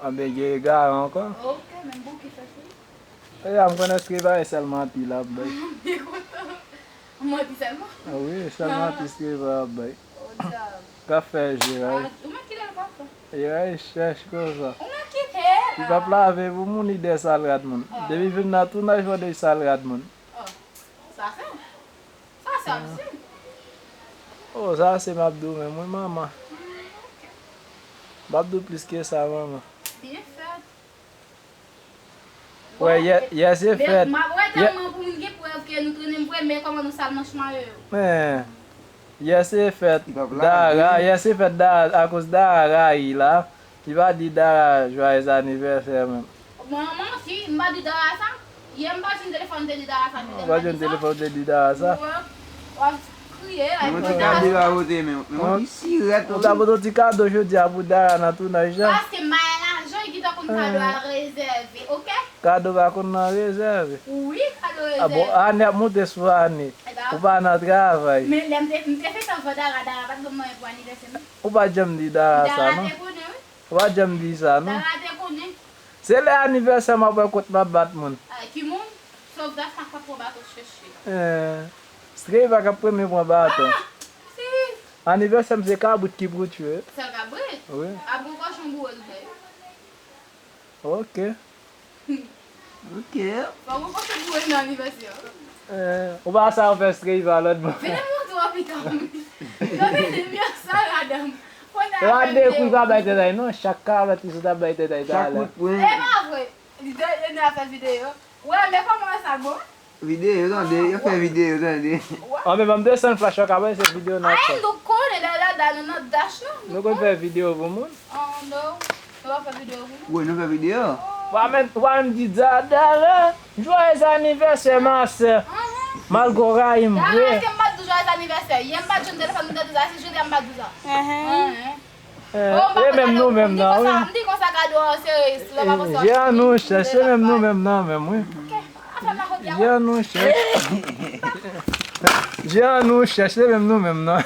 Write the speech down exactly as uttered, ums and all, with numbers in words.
Anben, gen egare ankò. Ok, men bon, ki fè fou? E a, m konnen Streva e sèl manti l ap bay. Manti sèlman? Ah wi, sèl manti Streva ap bay. O dyab. K ap fè Jeray. Ah, ou mèt kite l papa. Jeray chèch konsa. Ou mèt kite l. Li p ap lave pou moun, li dèyè sal rad moun. Ah. Depi vin nan tounaj, fò li sal rad moun. Oh, sa se, sa se absid. Oh, sa se m ap di w menm, wi, manman. Hmm, ok. M ap di w plis ke sa, manman. Byen fèt. Wè, yè, yè se fèt. M ap wè tèlman pou moun gen prèv ke nou trennen m vre, men kòman nou sal manch mayo yo? Men, yè se fèt Dara, yè se fèt Dara, akoz Dara rayi la, li pa di Dara joyeux anniversaire menm. Mwen manti, m pa di Dara sa. Yè m pa jwenn telefòn, m te di Dara sa. Ou pa jwenn telefòn, ou te di Dara sa? Wè. W ap kriye la. Mwen te ka di rawote, men, men mwen ki sirèt. Ou ta pote yon ti kado jodi a pou Dara nan tounaj la. Paske m pa gen lajan, li gentan konn kado a rezève, ok? Kado pa konn nan rezève. Wi, kado rezève. Ah bon, ane ap moute sou ane. Ou pa nan travay. Men lè m te, m te fè tan vwa Dara, Dara pa t ban m anyen pou anivèsè m. Ou pa janm di Dara sa, non? Dara te konnen, wi. Ou pa janm di sa, non? Dara te konnen. Se lè anivèsè m ap wè kot m ap bat moun. Ah, ki moun? Sovdaf pa ka pran baton chèche. Eh, Streva k ap premye pran baton. Ah, si. Anivèsè m se kabrit ki pou tye. Sèl kabrit? Wi. Ap gon kòchon boure l bay. Ok. Ok. Fò gon kòchon boure nan anivèsè an. Eh, ou pa sa ou fè Streva lòt bò. Vin montre w pita. Yo vin di m yo sa ladan. Kounye a fè videyo. Gade kou l pa bay tèt ay non, chak kalòt li sot ap bay tèt ay talè. Chak kout pwen. E pa vre. Li de, li de ap fè videyo. Wè, men kòman sa bon? Videyo, tande, yo fè videyo, tande. An, men ban m desann flash la, ka wè se videyo n ap fè. Ay, nou konnen lè la, la, nou nan dash la. Nou konn fè videyo pou moun? Oh, no. Nou pa fè videyo pou moun. Wi, nou fè videyo. Ou pa menm, ou pa menm di Dara, Dara, joyeux anniversaire, ma sœur. Malgre w rayi m vre. Dara, se m pa t di w joyeux anniversaire. Yè m pa t jwenn telefòn, m te di sa, se jodi a m pa t di sa. Eh, e menm nou menm nan, wi. M di konsa kado an sere, si lè pa konsa. Je an nou chèch, se menm nou menm nan menm, wi. Je an nou chèch. Je an nou chèch, se menm nou menm nan.